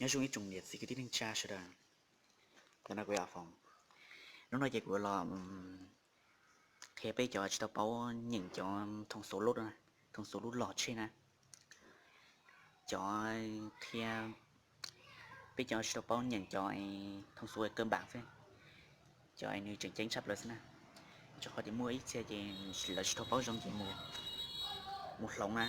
Nyob zoo ib tsoom niam txiv kwv tij neej tsa sawv daws, ntawm no kuv yog Foom. Hnub no ces kuv los qhia peb cov tsis tau paub nyeem cov thoo xuv lub, thoo xuv lub log tsheb na. Cov qhia peb cov tsis tau paub nyeem cov thoo xuv kaw npaam xwb, cov nws tseem ceeb tshaj plaws xwb na. Rau qhov tias muaj ib txhia ces lawv tsis tau paub zoo ces mus hloov na.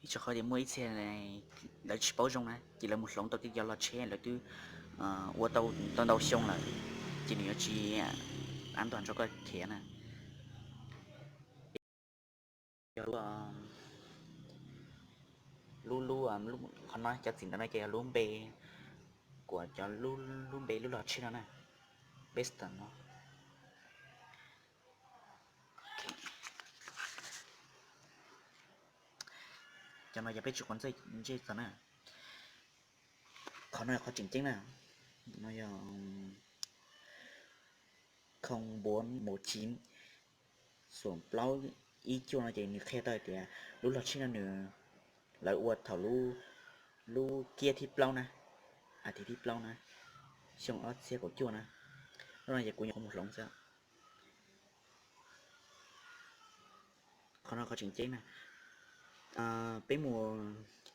Ib rau qhov tias muaj ib txhia lawv tsis paub zoo na ces lawv mus hloov tau tej cov log tsheb lawv twb ua tau ntau xyoo lawm, ces nws yuav tsis an toàn rau koj khiav na. Yog lub, lub, qhov no cov txim ntawm no ces yog lub npe, kuas cov lub npe lub log tsheb no na, piston no. Cov no yog peb tsis quav ntsej txog na. Qhov no yog qhov tseem ceeb na, no yog không bốn một chín, xoom plaub ib cuaj no ces nws qhia tau hais tias lub log tsheb no nws, lawv ua thaum lub kiab thib plaub na, a thiv thib plaub na, xyoo ob txhiab kaum cuaj na. Lub no ces kuv nyuam qhuav mus hloov xwb. Qhov no qhov tseem ceeb na, peb mus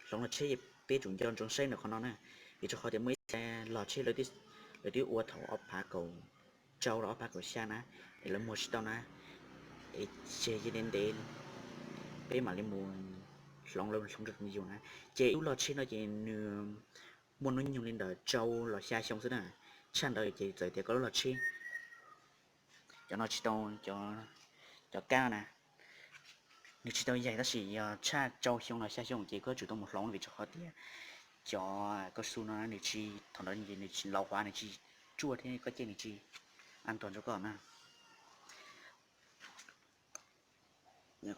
hloov log tsheb peb tsum nco ntsoov saib ntawm qhov no na, vim rau qhov tias muaj ib txhia log tsheb lawv twb ua thaum ob phav kaum rau los ob phav kaum xya na, es lawv muag tsis tau na, es tseg ntev ntev peb mam li mus hloov, lawv hloov rau yus na. Ces lub log tsheb no ces nws muaj hnub nyoog li ntawm rau los xya xyoo xwb na, tshaj ntawd ces txawm tias koj lub log tsheb, cov no tsis tau, cov kab na, nws tsis tau yaig tab sis yog tshaj rau xyoo los xya xyoo ces koj tsum tau mus hloov vim rau qhov tias cov cao su no nws tsis, thaum ntawd nws tsis lauv qhuav, nws tsis tsuaj thiab koj caij nws tsis an toàn rau koj na.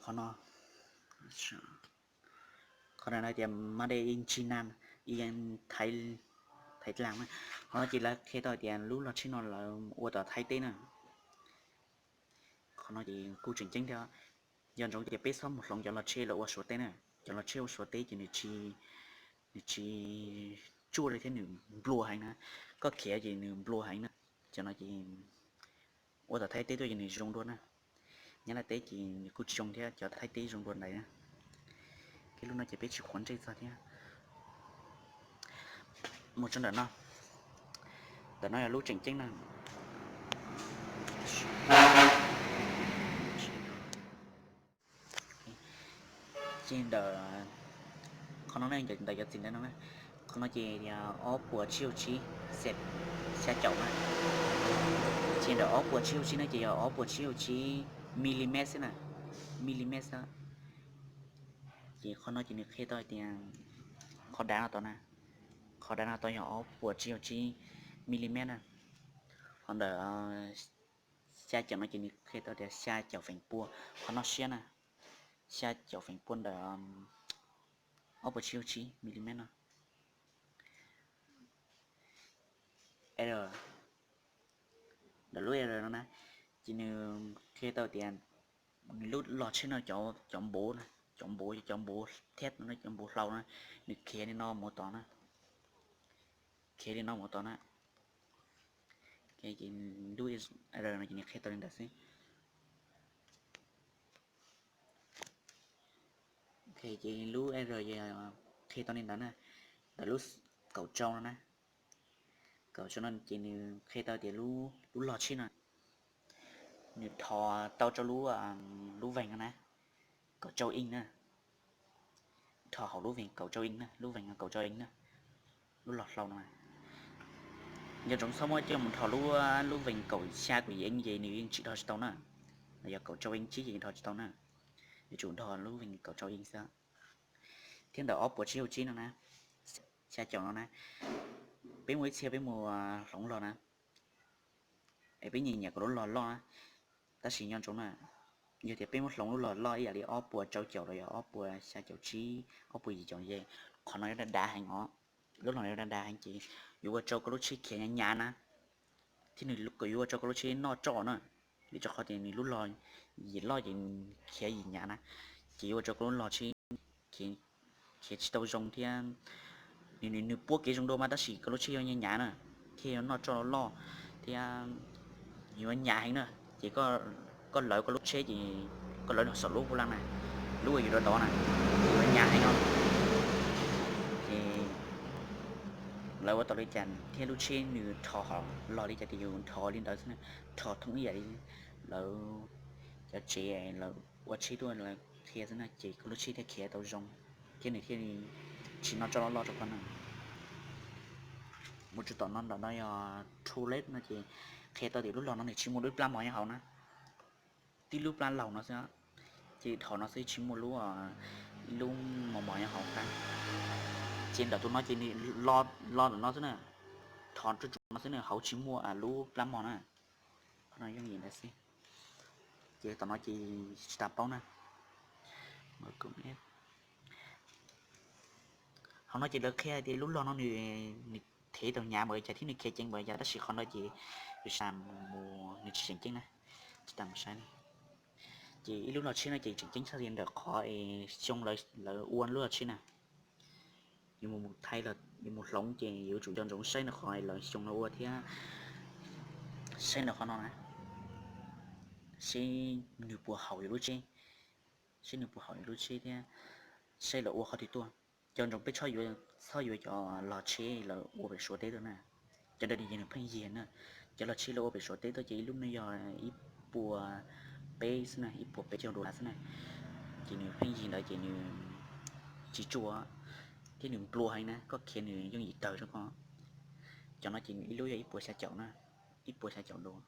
Qhov no, qhov no tias made in China, in Thái, Thái Lan na. Qhov no ces lawv qhia tau tias lub log tsheb no lawv ua tom Thaib teb na. Qhov no ces kuj tseem ceeb thiab. Nco ntsoov tias peb txhob mus hloov cov log tsheb lawv ua Suav teb na. Cov log tsheb ua Suav teb ces nws tsis tsuaj li thiab nws nplua heev na. Koj khiav ces nws nplua heev na. Cov no ces ua tom Thaib teb tuaj ces nws zoo dua na. Nyab Laj teb ces nws kuj tsis zoo thiab, cov Thaib teb zoo dua ntawd na. Lub no ces peb tsis quav ntsej txog thiab. Mus tso ntawm no. Ntawm no yog lub tseem ceeb na. Ces ntawm qhov no ne, ntawm cov txiv ntawm no na, qhov no ces yog ob puas tsib caug tsib, xya caum na. Ces ntawm ob puas tsib caug tsib no ces yog ob puas tsib caug tsib milimet xwb na, milimet xwb. Ces qhov no ces nws qhia tau hais tias qhov dav no tod na, qhov dav no tod yog ob puas tsib caug tsib milimet na. Qhov ntawm xya caum no ces nws qhia tau tias xya caum feem pua, qhov no siab na, xya caum feem pua ntawm ob puas tsib caug tsib milimet no. Ntawm lub R no na, ces nws qhia tau tias lub log tsheb no cov npuv, cov npuv, cov npuv thiab cov npuv hlau na, nws khiav li no mus tod na, khiav li no mus tod na. Lub R no ces nws qhia tau li ntawd xwb. Ces lub R qhia tau li ntawd na. Ntawm lub kaum rau no na, kaum rau no ces nws qhia tau tias lub log tsheb no nws dhos tau rau lub, lub vees no na, kaum rau inch na. Dhos hauv lub vees kaum rau inch na, lub vees kaum rau inch na, lub log hlau no. Nco ntsoov txhob muab coj mus dhos lub, lub vees kaum xya kaum yim inch ces nws yeej tsis dhos tsis tau na. Los yog kaum rau inch tsib ces dhos tsis tau na. Yuav tsum dhos lub vees kaum rau inch xwb. Thiab ntawm ob puas tsib caug tsib no na, xya caum no na, peb muaj ib txhia peb mus hloov log na, es peb nyiam nyiam kom lub log loj na. Tab sis nco ntsoov na, yog tias peb muab hloov lub log loj ib yam li ob puas rau caum los yog ob puas xya caum tsib, ob puas yim caum ces qhov no yuav dav dav heev os. Lub log no yuav dav dav heev ces yuav ua rau koj lub tsheb khiav hnyav hnyav na, thiab nws yuav ua rau koj lub tsheb noj roj na, vim rau qhov tias nws lub log yim loj ces khiav yim hnyav na, ces yuav ua rau koj lub log tsheb khiav tsis tau zoo thiab. Nws puab kev zoo dua mas tab sis koj lub tsheb yuav nyav na, thiab yuav noj tsoj loj thiab yuav nyav heev na. Ces koj lawv koj lub tsheb ces koj lawv saum lub hu laj na, lub uas yus dov dov na, yuav nyav heev no. Ces lawv ua tau li cas thiab lub tsheb nws rho hov los li cas ces yus nrho li ntawd xwb na, rho thoob ib yam li lawv cov tsev lawv ua tsheb tuaj lawv qhia xwb na ces koj lub tsheb thiaj khiav tau zoo thiab nws thiaj li tsis noj tsoj loj loj rau koj na. Mus txog tom no ntawm no yog toilet no ces qhia tau tias lub log no nws tsis muaj lub plab mos nyob hauv na. Tib lub plab laug no xwb, ces dhos no xwb tsis muaj lub, lub mos mos nyob hauv qab. Ces ntawm tus no ces nws lo ntawm no xwb na, dhos tsuj tsuj no xwb na, hauv tsis muaj lub plab mos na. Qhov no yooj yim ntawd xwb. Ces tom no ces tsis tas paub na. Hauv no ces lawv qhia tias lub log no nws, nws thev tau nyav npaum li cas thiab nws khiav ceev npaum li cas tab sis qhov no ces yus tsis tas mus, nws tsis tseem ceeb na, tsis tas mus saib na. Ces ib lub log tsheb no ces tseem ceeb tshaj li ntawm qhov es xyoo lawv ua lub log tsheb na. Yus mus thaij los yus mus hloov ces yuav tsum nco ntsoov saib ntawm qhov lawv xyoo lawv ua thiab saib ntawm qhov no na, seb nws puas haum yus lub tsheb, seb nws puas haum yus lub tsheb thiab saib lawv ua qhov twg tuaj. Nco ntsoov peb txhob yuav, txhob yuav cov log tsheb lawv ua pem Suav teb tuaj na, cov ntawd nws pheej yig na. Cov log tsheb lawv ua pem Suav teb tuaj ces ib lub no yog ib puas peb xwb na, ib puas peb caug dollar xwb na, ces nws pheej yig ntawd ces nws tsis tsuaj thiab nws nplua heev na, koj khiav nws yooj yim tawg rau koj. Cov no ces nws ib lub yog ib puas xya caum na, ib puas xya caum dollar,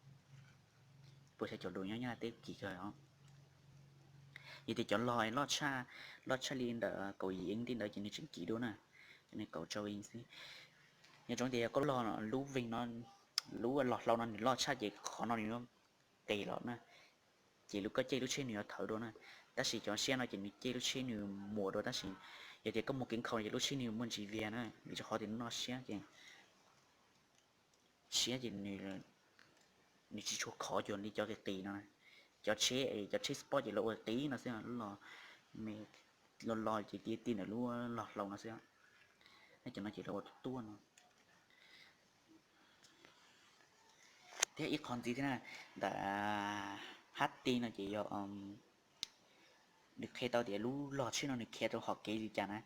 ib puas xya caum dollar nyob Nyab Laj teb kim kawg os. Yog tias cov log loj tshaj, loj tshaj li ntawm kaum yim ib ntij ntawd ces nws tseem kim dua na, cov no kaum rau ib xwb. Nyob zoo tias yog koj log lub veeg no, lub log hlau no nws loj tshaj ces qhov no nws qis los na, ces lub koj caij lub tsheb nws yuav thawv dua na. Tab sis cov siab no ces nws caij lub tsheb nws muas dua tab sis yog tias koj muag kev nkhaus ces lub tsheb nws muaj ntsis viag na, vim rau qhov tias nws noj siab ces siab ces nws tsis tshua khov cuag li cov qis qis no. Cov tsheb, cov tsheb sport ces lawv ua qis no xwb, lub log me, log log ces ti ti ntawm lub log hlau no xwb. Cov no ces lawv ua tuaj no. Thiab ib qho ntxiv thiab na, ntawm H T no ces yog nws qhia tau tias lub log tsheb no nws khiav rau hom kev li cas na.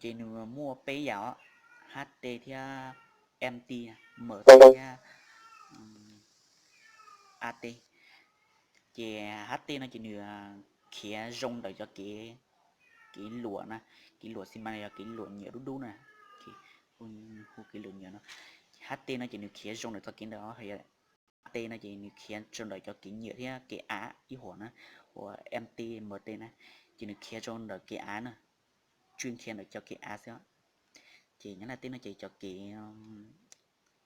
Ces nws muaj peb yam os, H T thiab M T, M T thiab A T. Ces H T no ces nws khiav zoo ntawm cov kev, kev luam na, kev luam xi mas yog kev luam nyiam dub dub na, hu kev luam nyiam no. H T no ces nws khiav zoo ntawm txoj kev ntawd. A T no ces nws khiav rau ntawm cov kev nyiam thiab kev av ib huam na, uas M T M T na, ces nws khiav rau ntawm kev av na, tsuas khiav ntawm cov kev av xwb. Ces nyob Nyab Laj teb no ces cov kev,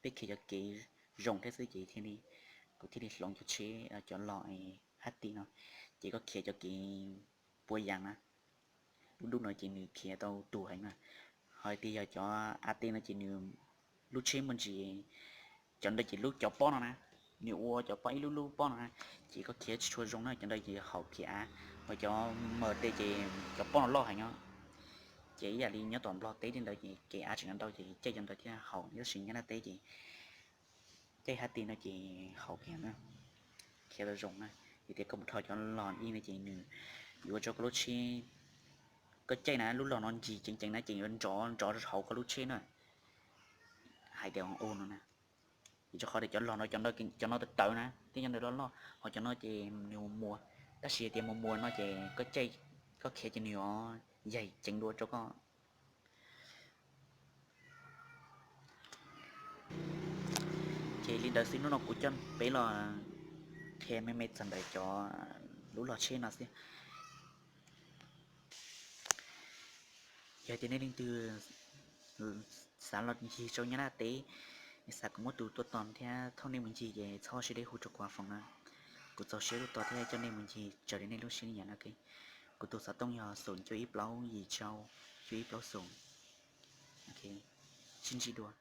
peb khiav cov kev zoo thiab xwb ces thiaj li, kuv thiaj li hloov cov tsheb, cov log H T no, ces koj khiav cov kev pua yas na, lub dub no ces nws khiav tau tus heev na. Ho tias yog cov A T no ces nws lub tsheb muaj ntsis, cov ntawd ces lub cov pob no na, nws ua cov pob ib lub lub pob no na, ces koj khiav tsis tshua zoo na, cov ntawd ces haum kev av. Ho cov M T ces cov pob no loj heev os. Ces ib yam li nyob tom Nplog teb tej ntawd ces kev av tseem ntau ces caij cov ntawd thiaj haum, tab sis Nyab Laj teb ces caij H T no ces haum kiag na, khiav tau zoo na. Yog tias koj mus rho cov log ib no ces nws yuav ua rau koj lub tsheb, koj caij na lub log no ncig ceev ceev na ces yuav nrov nrov rau hauv koj lub tsheb na. Hais tias u no na, vim rau qhov tias cov log no, cov no tawv tawv na, tej cov ntawd loj loj, ho cov no ces nws muas muas, tab sis tias muas muas no ces koj caij, koj khiav ces nws yuav yaig ceev dua rau koj. Ces li ntawd xwb, hnub no kuv coj peb los qhia me me txog ntawm cov lub log tsheb no xwb. Yog tias nej leej twg xav los ncig rau Nyab Laj teb, xav kom muab tus tuaj tos thiab thauj nej mus ncig ces txhob siab deb hu rau kuv foom na. Kuv txaus siab tuaj tos thiab coj nej mus ncig raws li nej lub siab nyiam no. Kuv tus xov tooj yog xoom cuaj ib plaub yim rau cuaj ib plaub xoom. Sib ntsib dua.